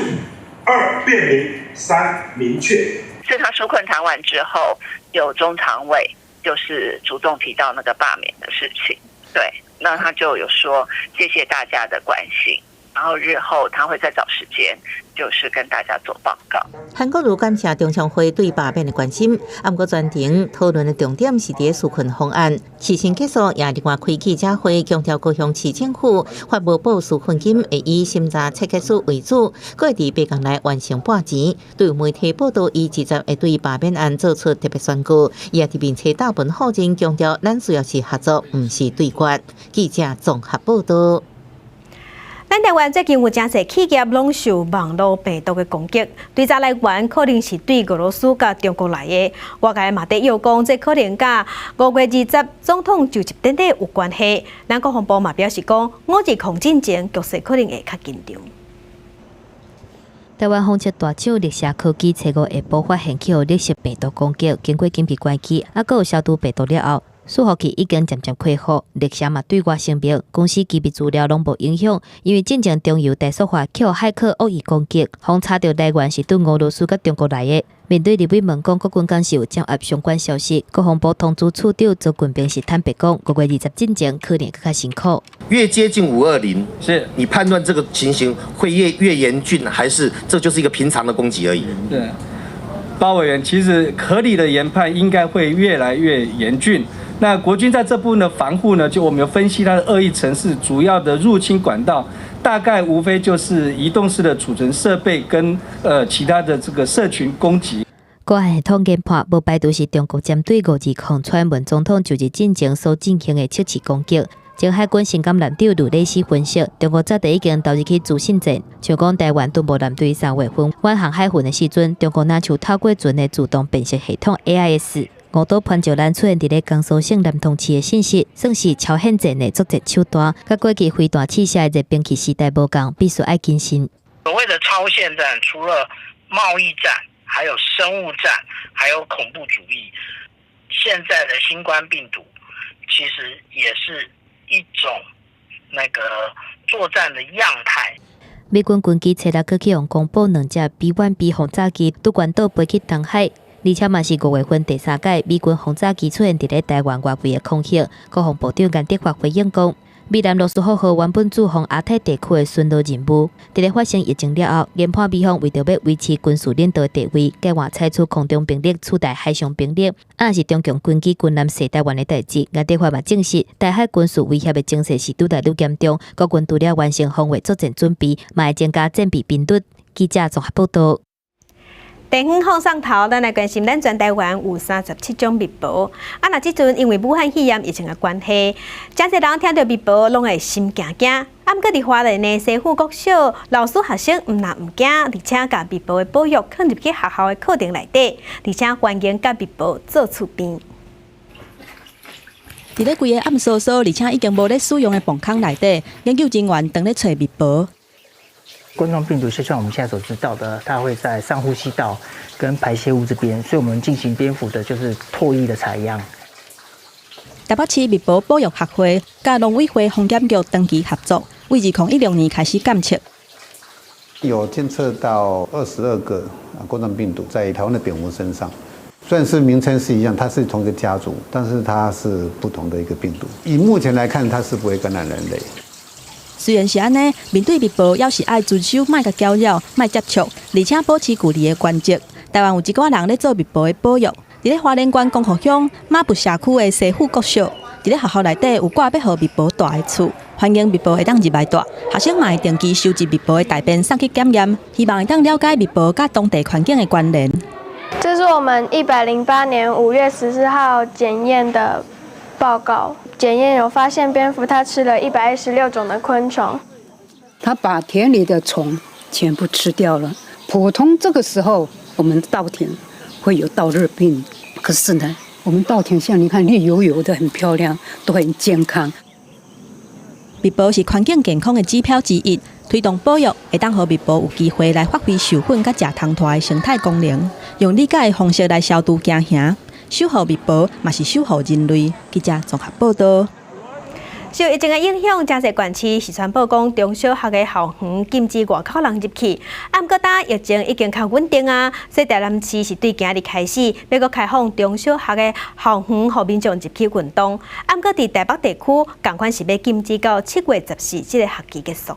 二、便民；三、明確。是他紓困談完之後，有中常委就是主動提到那個罷免的事情，對，那他就有說謝謝大家的關心，然後日後他會再找時間，就是跟大家做報告。韓國瑜感謝中常會對罷免的關心，毋過全程討論的重點是佇紓困方案。事情結束，也另外開記者會，強調高雄市政府發無報紓困金會以審查切結書為主，閣會佇白宮內完成撥錢。對媒體報道，伊直接會對罷免案做出特別宣告。伊也佇面冊貼文否認，強調咱需要是合作，毋是對決。記者綜合報道。咱台灣最近有誠濟企業攏受網路病毒的攻擊，追查來源可能是對俄羅斯佮中國來的。外界嘛佇臆講，這可能佮5月20總統就職典禮有關係。咱國防部嘛表示講，520進前局勢可能會較緊張。台灣紡織大廠力碩科技初五下晡發現去予綠色病毒攻擊，經過緊急關機，猶閣有消除病毒了後，伺服器已經漸漸恢復，力碩嘛對外聲明，公司機密資料攏無影響，因為進前中油台塑化去予駭客惡意攻擊，封查著來源是對俄羅斯佮中國來的。面對立委問講國軍敢是有掌握相關消息，國防部通知處長鄒群平是坦白講，5月20進前可能閣較辛苦。越接近520，是你判斷這個情形會越嚴峻，還是這就是一個平常的攻擊而已？對，包委員，其實合理的研判應該會越來越嚴峻。那國軍在這部分的防護呢？就我們有分析它的惡意程式主要的入侵管道，大概無非就是移動式的儲存設備跟其他的這個社群攻擊。國安系統研判，無排除是中國針對520蔡英文總統就職進前所進行的測試攻擊。前海軍新港艦長呂禮斯分析，中國早就已經投入去資訊戰，像講台灣敦睦艦隊3月份遠航海巡的時陣，中國若像透過船的自動辨識系統 AIS。誤導潘石蘭出現佇咧江蘇省南通市的信息，算是超限戰的作戰手段，佮過去飛彈試射的熱兵器時代無仝，必須愛謹慎。所謂的超限戰，除了貿易戰，還有生物戰，還有恐怖主義。現在的新冠病毒，其實也是一種那個作戰的樣態。美軍軍機初六閣去予公布兩隻 B-1B 轟炸機拄關島飛去東海。而且嘛是5月份第三擺美軍轟炸機出現佇咧台灣外圍的空域。國防部長顏德發回應講，美艦羅斯福號原本駐防亞太地區的巡邏任務，佇咧發生疫情了後，研判美方為著欲維持軍事領導地位，改換採取空中兵力取代海上兵力，抑是中共軍機軍艦襲台灣的代誌。顏德發嘛證實，台海軍事威脅的情勢是愈來愈嚴重，國軍除了完成防衛作戰準備，嘛會增加戰備頻率。記者綜合報導。電風放送頭，咱來關心咱全台灣有37種蜜婆。啊，若這陣因為武漢肺炎疫情的關係，誠濟人聽著蜜婆攏會心驚驚。啊，毋過佇花蓮的西富國小，老師學生毋但毋驚，而且共蜜婆的保育囥入去學校的課程內底，而且環境佮蜜婆做厝邊。佇咧規个暗嗖嗖，而且已經無咧使用的磅空內底，研究人員當咧揣蜜婆。冠狀病毒就像我們現在所知道的，它會在上呼吸道跟排泄物這邊，所以我們進行蝙蝠的就是唾液的採樣。台北市蜜婆保育學會佮農委會防檢局長期合作，為2016年開始監測，有監測到22個冠狀病毒在台灣的蝙蝠身上，雖然是名稱是一樣，它是同一個家族，但是它是不同的一個病毒。以目前來看，它是不會感染人類。雖然是按呢，面對蜜婆，猶是愛遵守莫共攪擾、莫接觸，而且保持距離的原則。台灣有一寡人咧做蜜婆的保育，佇咧花蓮縣光復鄉馬步社區的西富國小，佇咧學校內底有掛欲予蜜婆蹛的厝，歡迎蜜婆會當入來蹛。學生嘛會定期收集蜜婆的大便送去檢驗，希望會當了解蜜婆佮當地環境的關聯。這是我們108年5月14號檢驗的報告，檢驗有發現蝙蝠它吃了116種的昆蟲。它把田裡的蟲全部吃掉了。普通這個時候，我們稻田會有稻熱病，可是呢，我們稻田像你看綠油油的，很漂亮，都很健康。蜜婆是環境健康的指標之一，推動保育會當予蜜婆有機會來發揮授粉佮食蟲豸的生態功能，用理解的方式來消除驚嚇，守護蜜婆嘛是守護人類。記者綜合報道。受疫情的影響，誠濟縣市是宣布講中小學的校園禁止外口人入去。啊，毋過今疫情已經較穩定啊，所以台南市是對今日開始欲閣開放中小學的校園，予民眾入去運動。啊，毋過佇台北地區，仝款是欲禁止到7月14這个學期結束。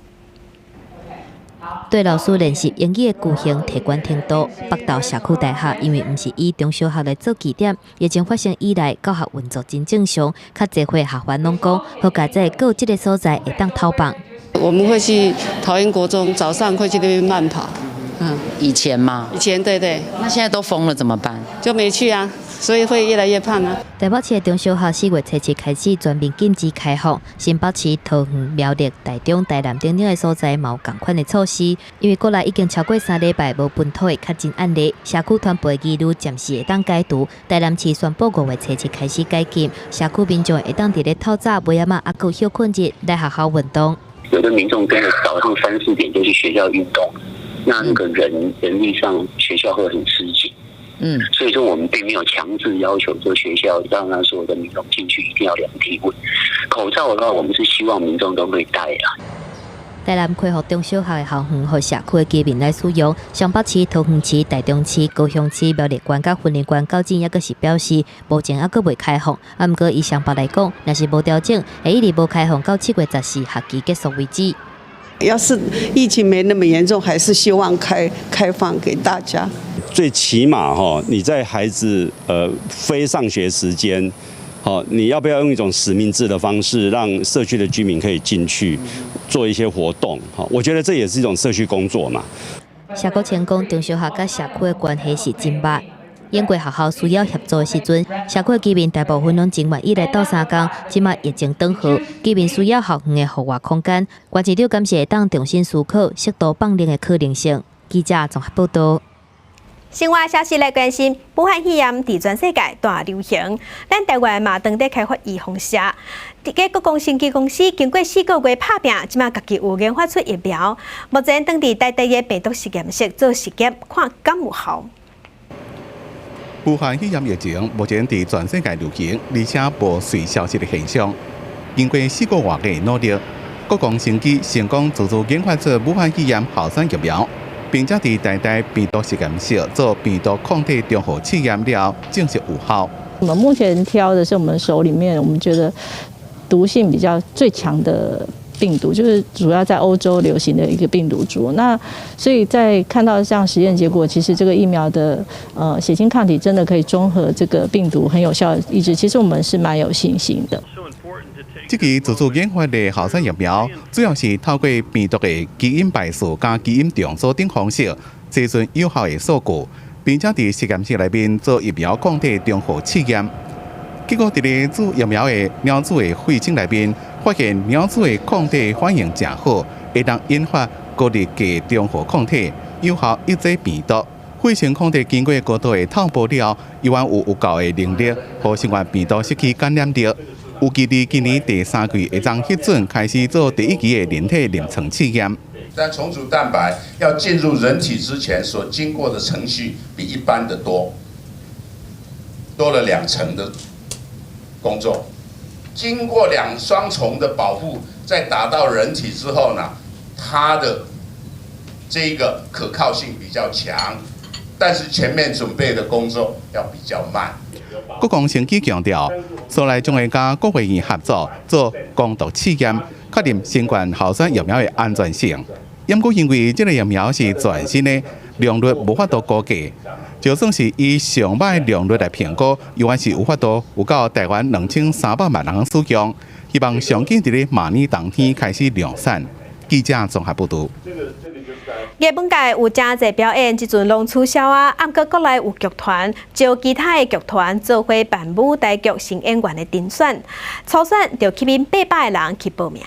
對老師練習英語的句型提懸程度，北投社區大學因為毋是以中小學來做基點，疫情發生以來，教學運作真正常，較濟歲學員攏講，好佳哉閣有這个所在會當透放。我們會去桃園國中，早上會去那邊慢跑。嗯，以前嗎？以前對對。那現在都封了怎麼辦？就沒去啊，所以會越來越胖啊。台北市的中小學4月初7開始全面禁止開放，新北市、桃園、苗栗、台中、台南等等的所在嘛有仝款的措施。因為國內已經超過3禮拜無本土的確診案例，社區傳播疑慮暫時會當解除。台南市宣布5月初7開始解禁，社區民眾會當佇咧透早、尾仔晚猶閣歇睏日來學校運動。有的民眾真的早上三四點就去學校運動，那個人力上學校會很吃緊。所以說我們並沒有強制要求說學校讓讓所有的民眾進去一定要量體溫。口罩的話，我們是希望民眾都會戴啦。台南開放中小學的校園，予社區的居民來使用。雙北市、桃園市、台中市、高雄市、苗栗縣佮雲林縣，到今猶閣是表示，目前猶閣未開放。啊，毋過以雙北來講，若是無調整，會一直無開放到7月14學期結束為止。要是疫情沒那麼嚴重，還是希望開放給大家。最起碼哈，你在孩子非上學時間，好，你要不要用一種實名制的方式，讓社區的居民可以進去做一些活動？好，我覺得這也是一種社區工作嘛。謝國清講，中小學佮社區的關係是真密。經過學校需要協助的時陣，社區居民大部分攏真願意來鬥相共。這馬疫情轉好，居民需要校園的戶外空間，縣市長敢是會當重新思考適度放寬的可能性。記者綜合報道。新聞消息來關心，武漢肺炎佇全世界大流行，咱台灣嘛當地開發預防射。這个國光生技公司經過4個月拍拚，這馬家己有研發出疫苗，目前當佇台大的病毒實驗室做實驗，看敢有效。武漢肺炎疫情目前佇全世界流行，而且無隨消失的現象。經過4個外的努力，國光生技成功自主研發出武漢肺炎候選疫苗，並且佇台大病毒實驗室做病毒抗體中和試驗了，證實有效。我們目前挑的是我們手裡面，我們覺得毒性比較最強的病毒，就是主要在歐洲流行的一個病毒株。那所以在看到這樣實驗結果，其實這個疫苗的血清抗體真的可以中和這個病毒，很有效的抑制。其實我們是蠻有信心的。這支自主研發的候選疫苗，主要是透過病毒的基因排序佮基因重組等方式，計算有效的數據，並且佇實驗室內面做疫苗抗體中和試驗。結果，佇咧注疫苗的貓鼠的血清內面，發現貓鼠的抗體反應誠好，會當引發高力嘅中和抗體，有效抑制病毒。血清抗體經過高度的透薄了，依然有夠的能力，予新冠病毒失去感染力。預計佇今年第三季會當核准開始做第一期的人體臨床試驗。但重組蛋白要進入人體之前，所經過的程序比一般的多，多了2層的工作。經過兩雙重的保護，再打到人體之後呢，它的這個可靠性比較強，但是前面準備的工作要比較慢。國光生技強調，將來將會佮國衛院合作做攻毒試驗，確認新冠候選疫苗的安全性。毋過因為這个疫苗是全新的，良率無法度估計，就算是以上擺良率來評估，猶原是有法度有夠台灣2300萬人使用。希望上緊佇咧明年冬天開始量產。記者綜合報導。藝文界有誠濟表演，這陣攏取消啊！毋過國內有劇團招其他的劇團做伙辦舞台劇新演員的甄選，初選就吸引800個人去報名。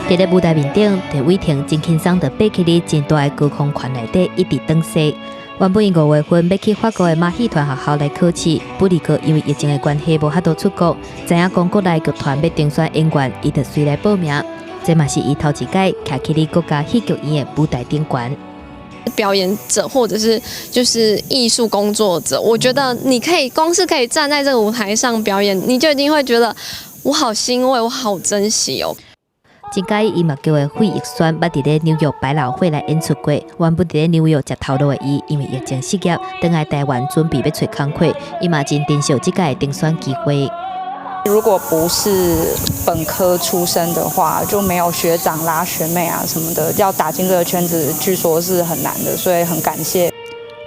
佇咧舞台面頂，鄭偉霆真輕鬆就爬起咧真大的高空拳內底，一直轉勢。原本伊5月份欲去法國的馬戲團學校來考試，不過因為疫情的關係無法度出國。知影講國內劇團欲徵選演員，伊就隨來報名。這嘛是伊頭一擺徛起咧國家戲劇院的舞台頂懸。表演者或者是就是藝術工作者，我覺得你可以光是可以站在這個舞台上表演，你就一定會覺得我好欣慰，我好珍惜哦。真佮意音樂劇的費玉萱，捌佇咧紐約百老匯來演出過。原本佇咧紐約食頭路的伊，因為疫情失業，轉來台灣準備欲揣工課，伊嘛真珍惜這擺的甄選機會。如果不是本科出身的話，就沒有學長啦、學妹啊什麼的，要打進這個圈子，據說是很難的，所以很感謝。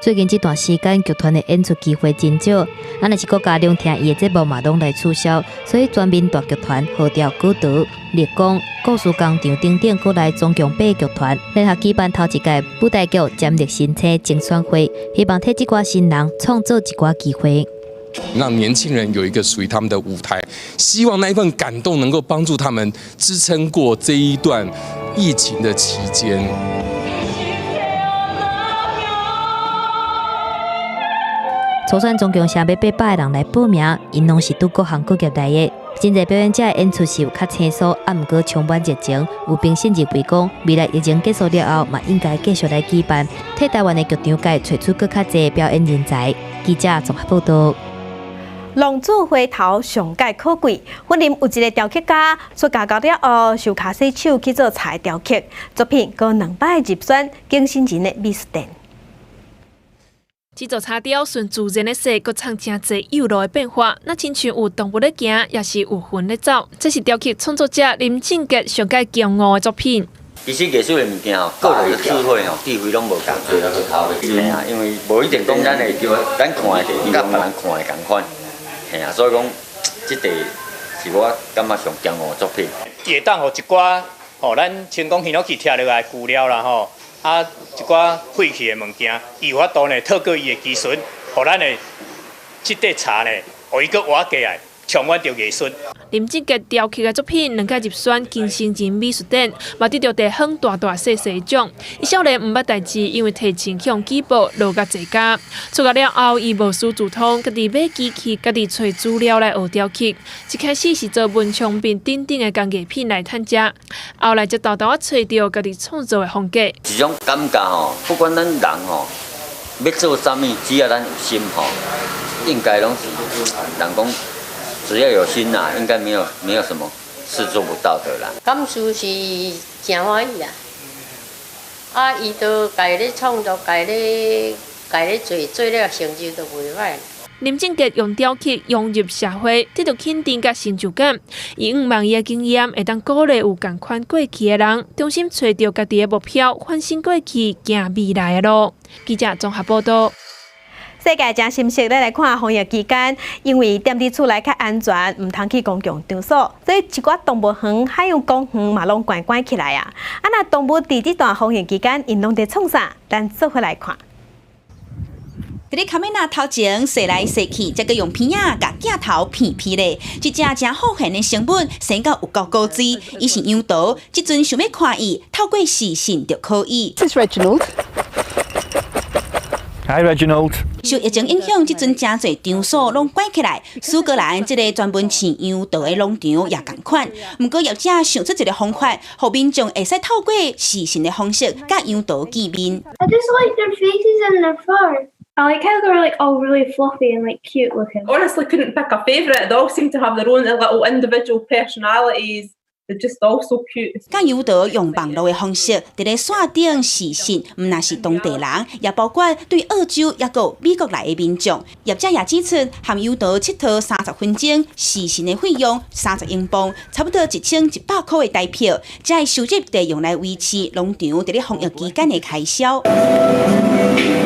最近這段時間，劇團的演出機會真少，啊，若是國家兩廳伊的節目嘛攏來取消，所以全民大劇團號召古道、立功、故事工場等等國內總共八個劇團聯合舉辦頭一屆舞台劇潛力新星甄選會，希望替這寡新人創造一寡機會。讓年輕人有一個屬於他們的舞台，希望那一份感動能夠幫助他們支撐過這一段疫情的期間。初選總共是欲800個人來報名，𪜶攏是對各行各業來的。真濟表演者的演出是有較輕鬆，啊，毋過充滿熱情。有評審認為講，未來疫情結束了後，嘛應該繼續來舉辦，替台灣的劇場界揣出閣較濟表演人才。記者綜合報道。浪子回頭上蓋可貴。雲林有一個雕刻家出家到了後，收跤洗手去做柴雕刻作品，閣兩擺入選景新人的美術展。這座柴雕順自然的勢，閣藏誠濟幼路的變化，若親像有動物咧行，抑是有魂咧走。這是雕刻創作者林正傑上蓋驕傲的作品。其實藝術的物件吼，個人的智慧吼，智慧攏無仝。嘿啊，因為無一定講咱會咱看的就佮別人看的仝款。嘿啊，所以講，這塊是我感覺上驕傲的作品。會當予一寡吼，咱像講ヒノキ拆落來舊料啦吼。啊，一寡廢棄的物件，伊有法度呢，透過伊的技術，予咱的這塊柴呢，予伊閣活過來，充滿著藝術。林正傑雕刻的作品兩擺入選金星人美術展，嘛得著地方大大細細的獎。伊少年毋捌代誌，因為提錢向舉報，落甲坐監。出獄了後，伊無師自通，家己買機器，家己揣資料來學雕刻。一開始是做文創品等等的工藝品來趁食，後來才沓沓仔揣著家己創作的風格。這種感覺吼，不管咱人吼，欲做啥物，只要咱有心吼，應該攏是人講。只要有心呐，應該沒有什麼是做不到的啦。感受是誠歡喜啊！啊，伊都家咧創作，家咧做，做了成就都袂歹。林正傑用雕刻融入社會，得到肯定佮成就感。伊向望伊的經驗會當鼓勵有仝款過去的人，重新揣著家己的目標，反省過去，行未來的路。記者綜合報道。世界誠心適，咱來看防疫期間，因為踮佇厝內較安全，毋通去公共場所，所以一寡動物園、海洋公園嘛攏關關起來啊。啊，若動物佇這段防疫期間，𪜶攏佇創啥？咱做伙來看。佇咧卡梅拉頭前踅來踅去，才閣用鼻仔共鏡頭騙騙咧。這隻誠好閒的生物，生到有夠古錐，伊是羊駝，這陣想欲看伊，透過視訊就可以。 This is Reginald. Hi Reginald。受疫情影響，這陣誠濟場所攏關起來。蘇格蘭這个專門飼羊駝的農場也仝款。毋過業者想出一个方法，予民眾會使透過視訊的方式，佮羊駝見面。 I just like their faces and their fur. I like how they're like all really fluffy and like cute looking. Honestly, couldn't pick a favourite. They all seem to have their own little individual personalities. They're just all so cute. 佮羊駝用網路的方式，佇咧線頂視訊，毋但是當地人，也包括對澳洲抑閣美國來的民眾。業者也指出，和羊駝𨑨迌30分鐘，視訊的費用30英鎊，差不多1100塊的台票。這个收入得用來維持農場佇咧防疫期間的開銷。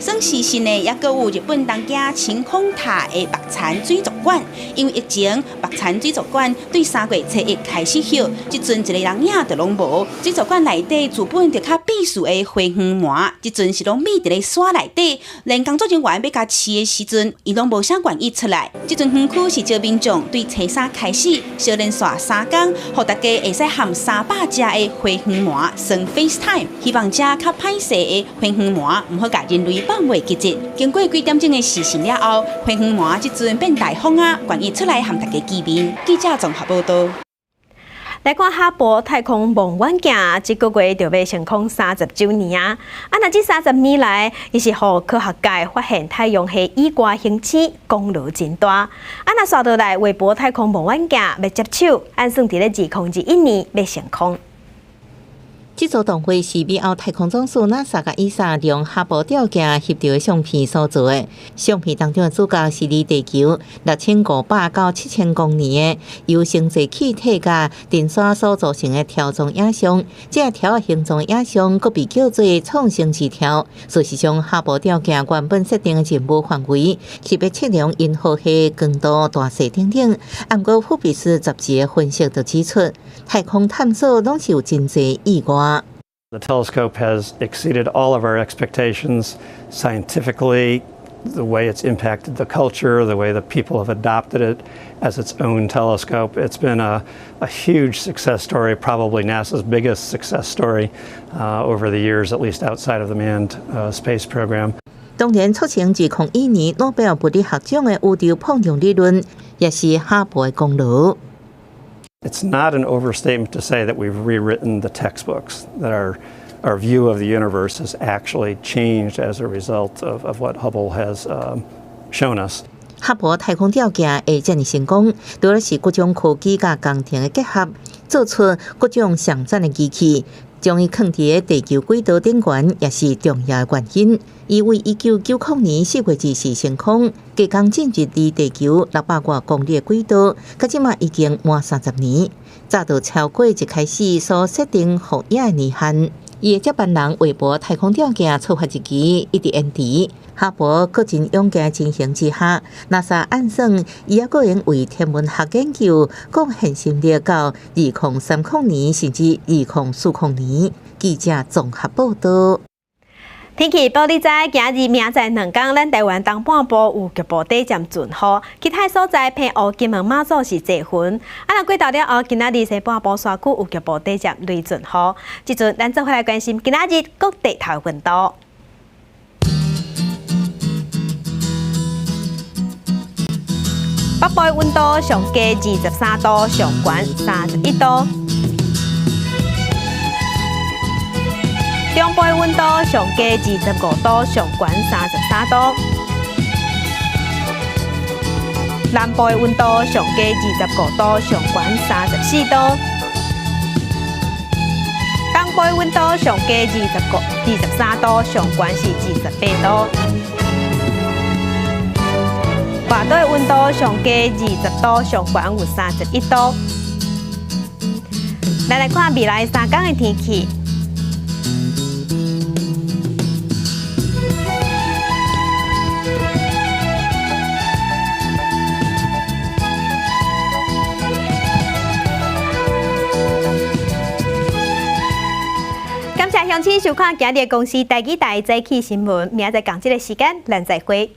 算視訊的，抑閣有日本東京晴空塔的玉田水族館，因為疫情，玉田水族館對3月初一開始歇，這這陣一个人影就攏無。水族館內底自本就較避暑的花園鰻，這陣是攏覕佇咧沙內底，連工作人員欲共飼的時陣，伊攏無啥願意出來。這陣園區是招民眾對初三開始，小連續3工，予大家會使和300隻的花園鰻耍 FaceTime，希望這較歹勢的花園鰻毋好共人類放袂記得。經過幾點鐘的視訊了後，花園鰻這陣變大方啊，願意出來和大家見面。記者綜合報道。來看哈勃太空望遠鏡，這个月就欲升空30週年啊！啊，若這30年來，伊是予科學界發現太陽系以外行星功勞真大。啊，若紲落來，韋伯太空望遠鏡欲接手，按算佇咧2021年欲升空。這組動畫是美歐太空總署 NASA 佮 ESA 用哈勃吊鏡翕著的相片所做的。相片當中的主角是離地球6500到7000公里的由星際氣體佮塵沙所組成的條狀影像。這个條仔形狀的影像，閣被叫做創生之條。事實上，哈勃吊鏡原本設定的任務範圍是欲測量銀河系光度大細等等。毋過，富比斯雜誌的分析就指出，太空探索攏是有真濟意外。 The telescope has exceeded all of our expectations scientifically, the way it's impacted the culture, the way the people have adopted it as its own telescope. It's been a huge success story, probably NASA's biggest success story over the years, at least outside of the manned space program. 當然，促成2001年諾貝爾物理學獎的宇宙膨脹理論，也是哈勃的功勞。 It's not an overstatement to say that we've rewritten the textbooks, that our view of the universe has actually changed as a result of what Hubble has shown us. 哈勃太空吊鏡會遮爾成功，除了是各種科技佮工程的結合，做出各種上讚的機器，將伊囥佇地球軌道頂懸，也是重要的原因。伊為1990年4月24升空，計工進入離地球600外公里的軌道，到這馬已經滿30年，早就超過一開始所設定服役的年限。伊的接班人韋伯太空吊鏡出發日期一直延遲。哈勃閣真勇健的情形之下，NASA 按算伊猶閣會為天文學研究貢獻心力到2030年，甚至2040年。記者綜合報道。天氣報你知，今日明仔兩工，咱台灣東半部有局部短暫陣雨，其他所在澎湖、金門、馬祖是濟雲。啊，若過晝了後，今仔日西半部山區有局部短暫雷陣雨。這陣咱做伙來關心今仔日各地頭溫度。北部溫度上低23度，上懸31度。中部溫度上低25度，上懸33度。南部溫度上低25度，上懸34度。東部溫度上低23度，上懸是28度。外島溫度上低20度，上懸有31度。咱來看未來3工的天氣。感謝鄉親收看今日公視台語台早起新聞，明仔載仝這个時間，咱再會。